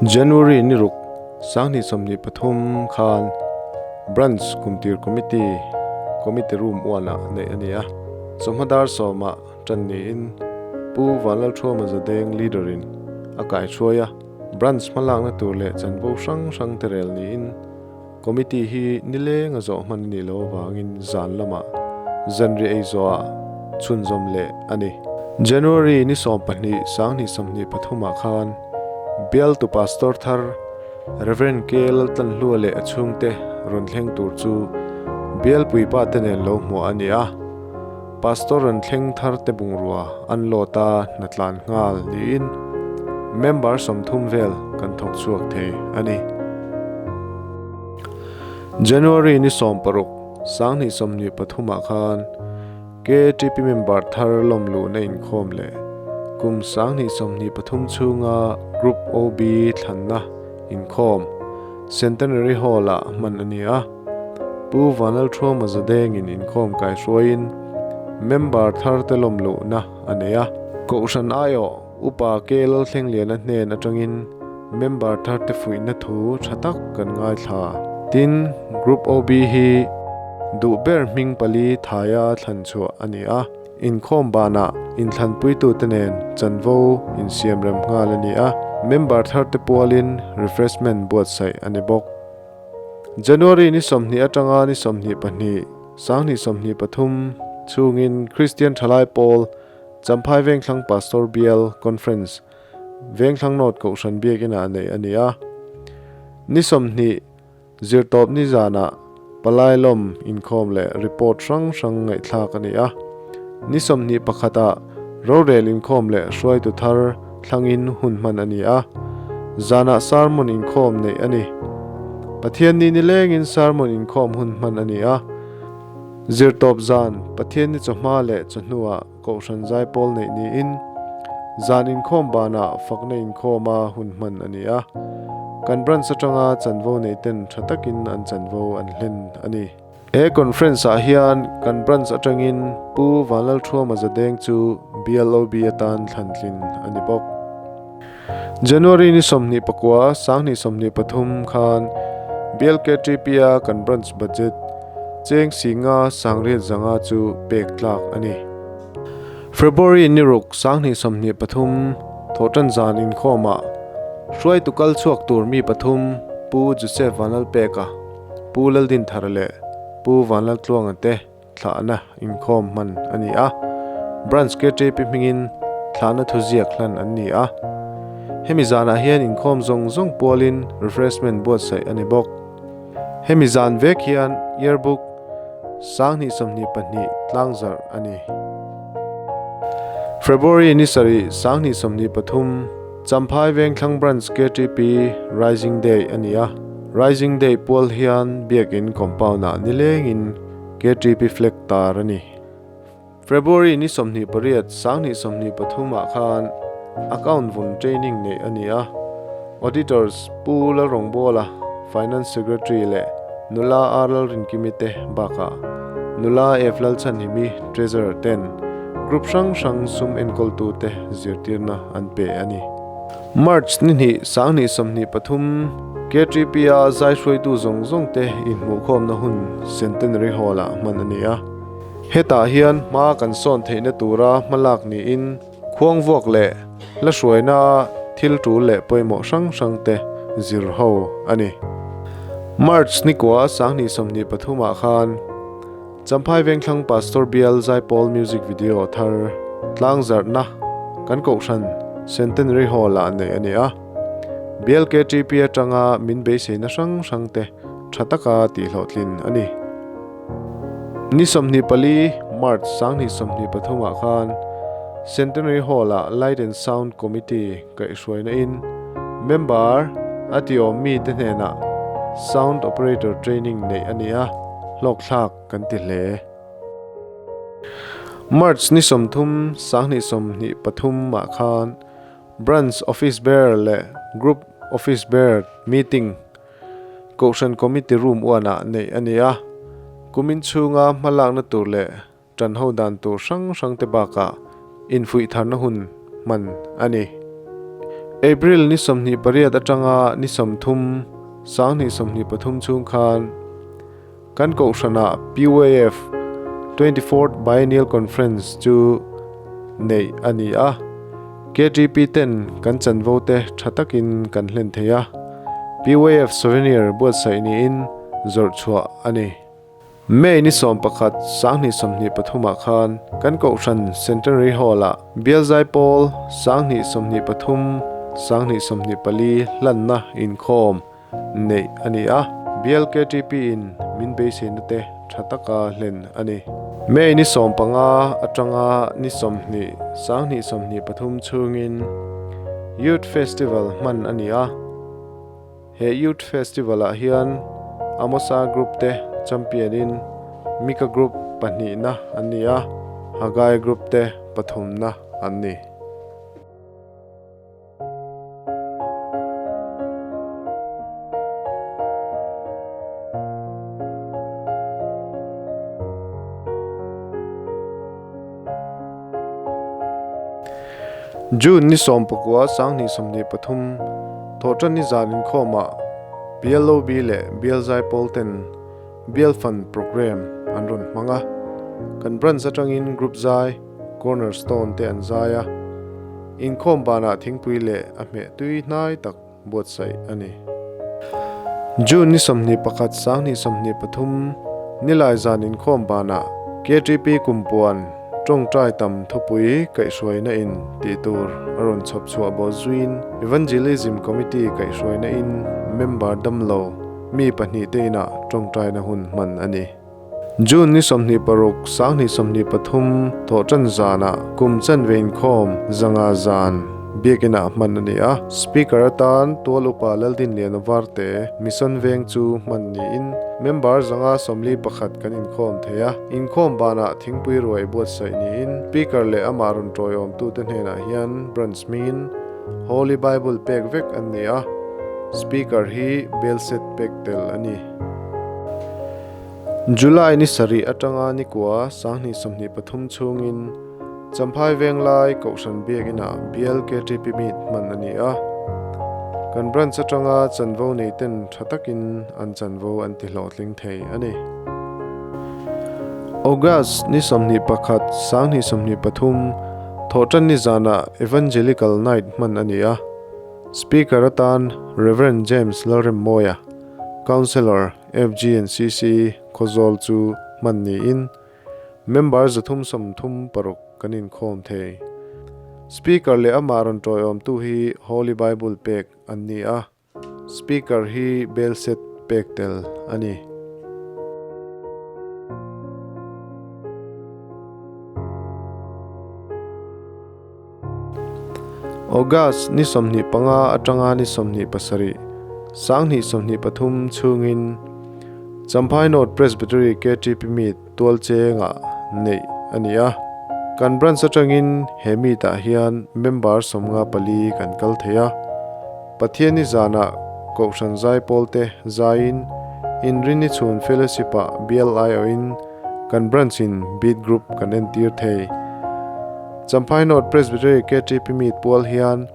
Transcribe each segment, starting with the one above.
January ni ruk sanghnih 23 khan Branch Kumtir Committee Committee Room uanah neih a ni a, chawhma dar sawmah tan niin Pu Vanlalthuama Zadeng Leader in a kaihruai a, Branch hmalakna tur leh chanvo hrang hrang te rel niin Committee hi nileng a zawh hman a nih loh avangin zan lamah zanriah ei zawhah chhunzawm leh a ni. January ni 12 2023 ah khan Bialtu Pastor thar Rev. K. Laltlanhlua leh a chhungte rawn thleng tur chu Bialpuipa te nen lo hmuah a ni a. Pastor rawn thleng thar te bungrua an lawt a hnatlan nghal niin member 30 vel kan thawk chhuak thei a ni. January ni 16, 2023 ah khan KTP member thar lawm luhna inkhawm leh kum 2023 chhunga Group OB thlanna inkhawm Centenary Hall ah hman a ni a. Pu Vanlalthuama Zadengin inkhawm kaihruaiin member thar te lawm luhna a nei a. Kohhran aiawh Upa K Lalthlengliana hnen atangin member thar te fuihna thu tha tak kan ngaithla. Tin, Group OB hi duh ber hming pali thaia thlan chhuah a ni a. Inkhawm banah inthlanpuitute nen chanvo insiamrem nghal a ni a. Member thar te pualin refreshment buatsaih a ni bawk. January ni 20 atanga ni 22, 2023 chhungin Kristian Thalai Pawl Champhai Vengthlang Pastor Bial Conference Vengthlang North Kohhran Biakinah neih a ni a. Ni 20 zirtawp ni zanah Palai lawm inkhawm leh report hrang hrang ngaihthlak a ni a. Ni 21 ah rorel inkhawm leh hruaitu thar thlangin hun hman a ni a, zanah sermon inkhawm neih a ni. Pathianni nilengin sermon inkhawm hun hman a ni a, zirtawp zan Pathianni chawhma leh chawhnuah Kohhran zaipawl neih niin, zan inkhawm banah fakna inkhawma hun hman a ni a, kan branch atanga chanvo neiten tha takin an chanvo an hlen a ni. He conference ah hian kan branch atangin Pu Vanlalthuama Zadeng chu BLOB atan thlan tlin a ni bawk. January ni 29, 2023 khan BLKTP-a kan branch budget cheng singa sangriat zanga chu pek tlak a ni. February ni ruk 2023 thawhtan zan inkhawmah hruaitu kal chhuak tur mi pathum Pu Joseph Vanlalpeka, Pu Laldinthara leh Pu Vanlaltluanga te thlahna inkhawm hman a ni a, Branch KTP hmingin thlahna thuziak hlan an ni a. Hemi zanah hian inkhawm zawng zawng pualin refreshment buatsaih a ni bawk. Hemi zan vek hian Yearbook 2022 tlangzarh a ni. February ni sarih 2023 Champhai Vengthlang Branch KTP Rising Day a ni a, Rising Day pual hian Biakin compound-ah nilengin KTP flag tar a ni. February ni 28, 2023 ah khan Account vun training neih a ni a, Auditors Pu Lalrawngbawla, Finance Secretary leh Nula R Lalrinkimi te bakah Nula F Lalchhanhimi, Treasurer ten Group hrang hrang sum enkawltute zirtirna an pe a ni. March ni hnih 2023 KTP-a zai hruaitu zawng zawng te inhmuhkhawmna hun Centenary Hall-ah hman a ni a. Hetah hian hma kan sawn theihna tura hmalak niin khuang vuak leh hla hruaina thil tul leh pawimawh hrang hrang te zir ho a ni. March ni kua 2023 ah khan Champhai Vengthlang Pastor Bial Zaipawl Music Video thar tlangzarhna kan Kohhran Centenary Hall-ah neih a ni a. Bial KTP atanga min beiseina hrang hrang te tha taka tihhlawhtlin a ni. Ni 24 March 2023 ah khan Centenary Hall-ah Light and Sound Committee kaihhruaina in member a tiawm mite hnenah Sound Operator Training neih a ni a. Hlawkthlak kan ti hle. March ni 30, 2023 ah khan Branch Office Bearer leh Group Office Bearer Meeting Kohhran Committee Room uanah neih a ni a. Kumin chhunga hmalakna tur leh tan ho dan tur hrang hrang te bakah infuih tharna hun hman a ni. April ni 28 atanga ni 30 2023 chhung khan kan kohhrana PYF 24th Biennial Conference chu neih a ni a. KTP ten kan chanvo te tha takin kan hlen thei a. PYF souvenir buatsaih niin zawrh chhuah a ni. May ni 11 2023 ah khan kan kohhran Centenary Hall-ah Bial Zaipawl 2023 2024 hlanna inkhawm neih a ni a. Bial KTP in min beiseina te tha taka hlen a ni. May ni 15 atanga ni 20 2023 chhungin Youth Festival hman a ni a. He Youth Festival-ah hian Amosa Group te champion-in Mika Group pahnihna an ni a, Hagai Group te pathumna an ni. June ni 19 2023 Thawhṭan ni zan inkhawmah BLOB leh Bial Zaipawl ten Bial Fund Programme an rawn hmang a. Kan branch atangin Group Zai, Cornerstone te an zai a. Inkhawm banah thingpui leh a hmeh tui hnai tak buatsaih a ni. June ni 21 2023 Nilai zan inkhawm banah KTP Kumpuan tawngtai tam thupui kaihhruaina in tih tur a rawn chhawp chhuah bawh zuiin Evangelism Committee kaihhruaina in member damlo mi pahnih te inah tawngtaina hun hman a ni. June ni 26 2023 thawhṭan zanah kum chanve inkhawm zanga zan biakinah hman a ni a. Speaker atan tual upa Laldinliana Varte Mission Veng chu hman niin member zanga 41 kan inkhawm thei a. Inkhawm banah thingpui ruai buatsaih niin Speaker leh amah rawn tawiawmtute hnenah hian branch hmingin Holy Bible pek vek an ni a. Speaker hi bell set pek tel a ni. July ni sarih atanga ni kua 2023 chhungin Champhai Venglai Kohhran Biakinah Bial KTP Meet hman a ni a. Kan branch atanga chanvo nei ten tha takin an chanvo an ti hlawhtling thei a ni. August ni 21 2023 thawhṭan ni zanah Evangelical Night hman a ni a. Speaker atan Rev James Lalremmawia, Councillor FGNCC Khawzawl chu hman niin member 336 kan inkhawm thei. Speaker leh amah rawn tawiawmtu hi Holy Bible pek an ni a, Speaker hi bell set pek tel a ni. August ni 25 atanga ni 27 2023 chhungin Champhai North Presbytery KTP Meet tual chengah neih a ni a. Kan branch atangin he meet ah hian member 54 kan kal thei a. Pathian ni zanah Kohhran Zaipawl te zaiin Inrinni chhun Fellowship ah BLI awhin kan branch in beat group kan entir thei. Champhai North Presbytery KTP Meet pual hian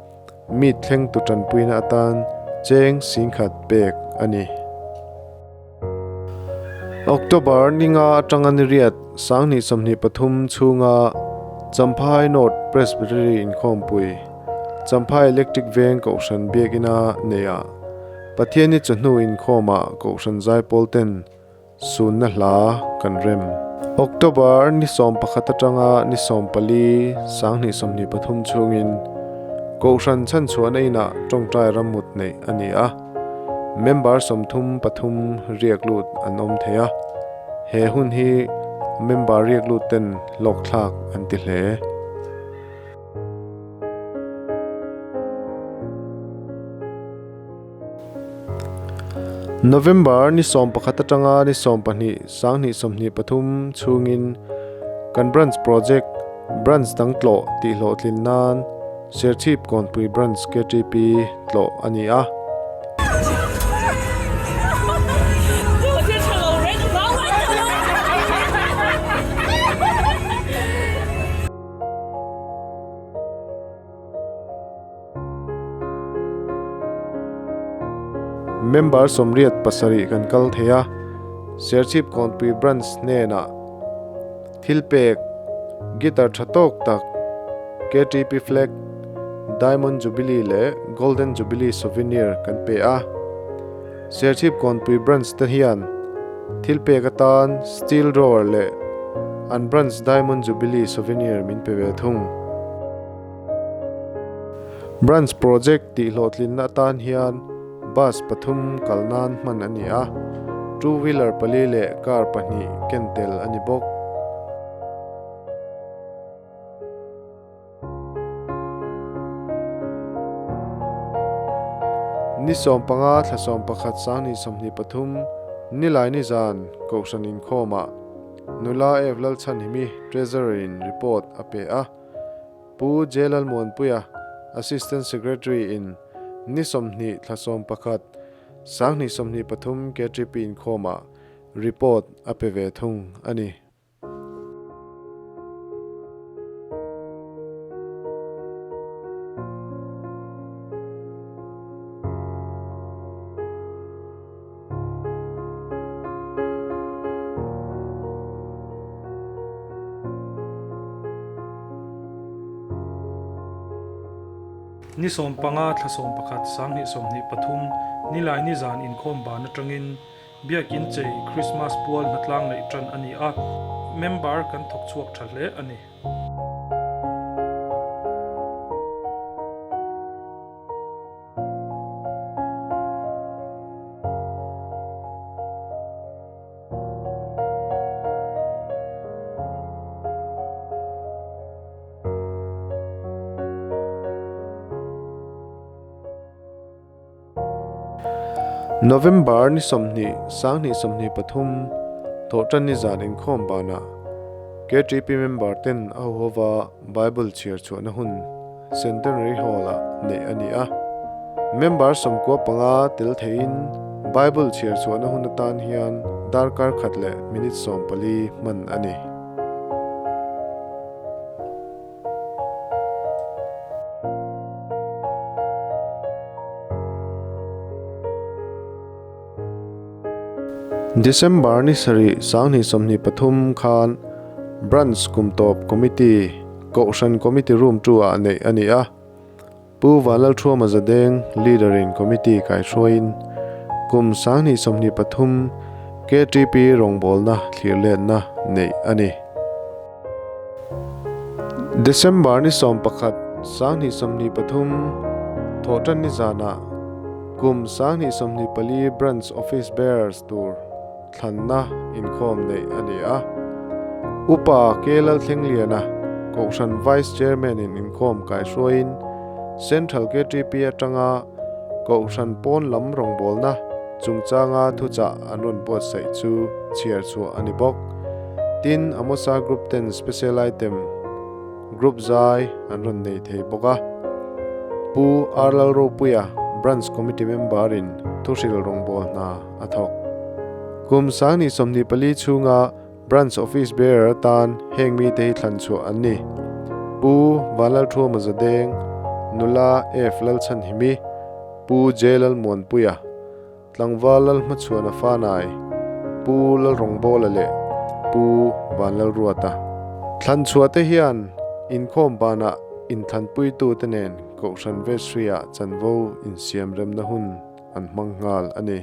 meet thleng tu tanpuina atan cheng singkhat pek a ni. October ninga atanga ni riat 2023 chhunga Champhai North Presbytery inkhawmpui Champhai Electric Veng Kohhran Biakina neia Pathian ni chawhnu inkhawmah Kohhran Zaipawl ten sunna hla kan rem. October ni 11 atanga ni 14 2023 chhungin Kohhran chhanchhuahna inah tawngtai rammut neih a ni a. Member 33 riak lut an awm thei a. He hun hi member riak lut ten hlawk thlak an ti hle. November ni 11 atanga ni 12 2023 chhungin kan branch project branch dang tlawh tih hlawhtlin nan Serchhip Kawnpui Branch KTP tlawh a ni a. Member 87 kan kal thei a, Serchhip Kawnpui Branch hnenah thilpek, guitar tha tawk tak, KTP flag, Diamond Jubilee leh Golden Jubilee souvenir kan pe a. Serchhip Kawnpui Branch te hian thilpek atan steel drawer leh an branch Diamond Jubilee souvenir min pe ve thung. Branch project tih hlawhtlinna atan hian bus pathum kal nan hman a ni a, two wheeler pali leh car pahnih ken tel a ni bawk. Ni 15 thla 11 2023 Nilai nizan Kohhran inkhawmah Nula Ev Lalchhanhimi Treasurer in report a pe a. Pu Jelal Muanpuia, Assistant Secretary in ni 20 thla 11 2023 KTP inkhawmah report a pe ve thung a ni. Ni 15 thla 11 2023 Nilaini zan inkhawm ban atangin Biakin chei Krismas pual hnatlang neih tan a ni a, member kan thawk chhuak tha hle a ni. November ni 20 2023 Thawhtan ni zan inkhawm banah KTP member ten a huhova Bible chhiar chhuahna hun Centenary Hall-ah neih a ni a. Member 95 tel theiin Bible chhiar chhuahna hun atan hian darkar khat leh minute 14 hman a ni. December ni 7 2023 khan Branch Kumtawp Committee Kohhran Committee Room 2 ah neih a ni a. Pu Vanlalthuama Zadeng Leader in Committee kaihruaiin kum 2023 KTP rawngbawlna thlirletna neih a ni. December ni 11 2023 Thawhtan ni zanah kum 2024 Branch Office Bearers tur thlanna inkhawm neih a ni a. Upa K Lalthlengliana Kohhran Vice Chairman in inkhawm kaihruaiin Central KTP atanga Kohhran pawn lam rawngbawlna chungchanga thuchah an rawn buatsaih chu chhiar chhuah a ni bawk. Tin, Amosa Group ten Special Item Group zai an rawn nei thei bawk a. Pu R Lalropuia, Branch Committee Member in thuhril rawngbâwl hna a thawk. Kum 2024 chhunga Branch Office Bearer atan heng mite hi thlan chhuah an ni. Pu Vanlalthuama Zadeng, Nula F Lalchhanhimi, Pu J Lalmuanpuia, Tlangval Lalhmachhuana Fanai, Pu Lalrawngbawla leh Pu Vanlalruata. Thlan chhuah te hian inkhawm banah inthlanpuitute nen Kohhran Vestry-ah chanvo insiamremna hun an hmang nghal a ni.